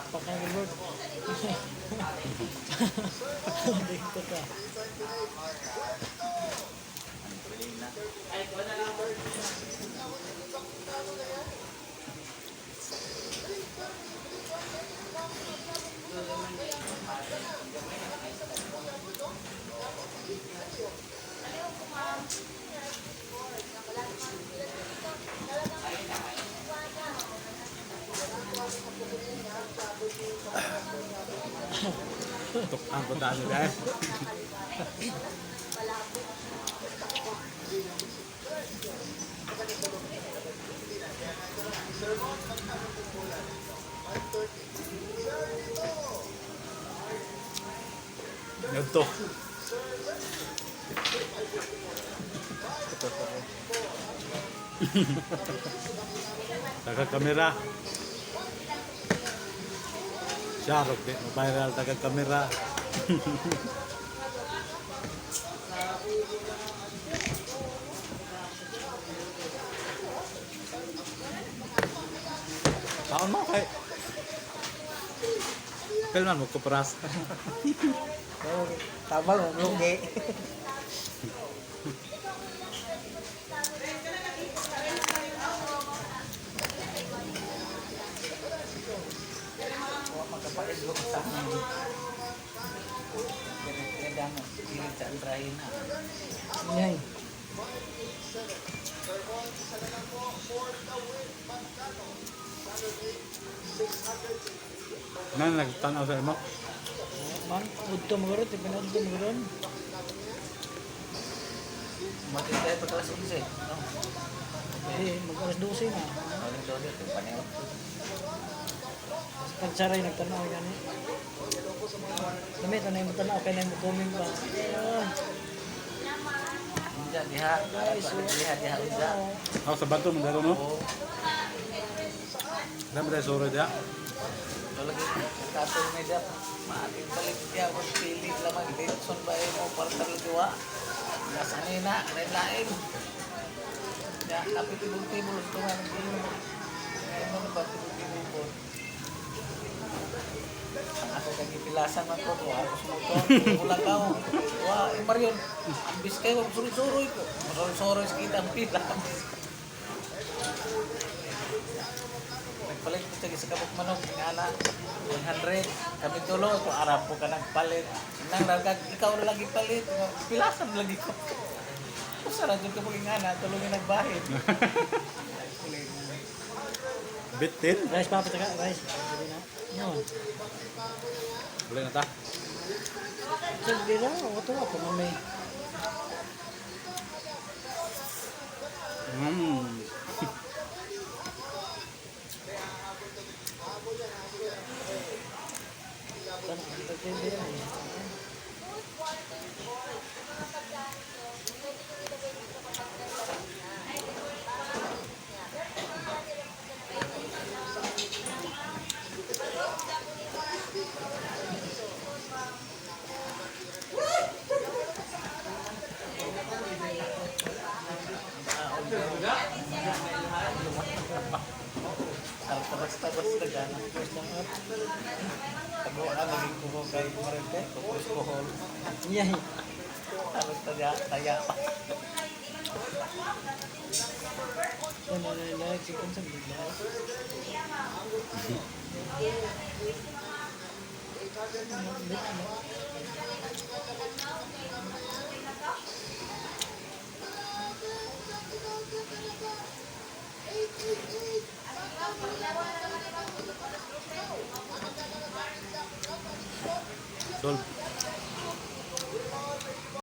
Pakpak na Gilbert. Dito ka. Angelina. Tukang ko dami dahil. Ganto. Taga kamera. Siya, rog di mo viral taga kamera. Taon mo kay Pilman mo kupras. Tama mo, lugi. Wa magkapaidlo sa amin. Kaya gilid sa Andrahina. Ngay. Nan nagtanaw sa imo. Man, udto mo karon, tipin udto mo karon. Umatin tayo pag alas 11. No? Eh, mag alas 12 na. Alas 12, ito panew. Sa pagsaray nagtanaw gani. Dami tanay mo tanaw kay nay mo comment ba. Ah, Unja, diha. Diha, diha, unja. Ako sa bato mo daro no. Oo. Dami tayo suro diya. Lagi, katol may diha. Maating balik diha. Kung pili lamang, Benson ba mo para sa diwa? Nasa na, lain-lain. Ya, kapit tibol-tibol. Ito nga, nag-inom. Ngayon mo na ba tibol-tibol ko? Ang ako kang ipilasan man ko, wa ako sa motor, wala ka. Wa, eh, Marion, ambis kayo, suroy-suroy ko. Suroy-suroy sa kita ang pila. Nagpalit ko sa kabuk manok, nga na, 100. Kami tulo, ko arap ko ka nagpalit. Nang nagag, ikaw na lagi palit. Pilasan lagi ko. Usa ra jud ka pag nga na, tulong yung nagbahid. Nagpalit. Bitin. Rice pa pa rice. Sige na. No. Wala na ta. Sa dira, oto ako mamay. Sana pagtindi ay. Tabas-tabas na gana. First lang up. Taguan, naging kumo kay Marite, kukus kohol. Yay. Halos taya, taya pa. Sana na like si kun sa bigla. Solve.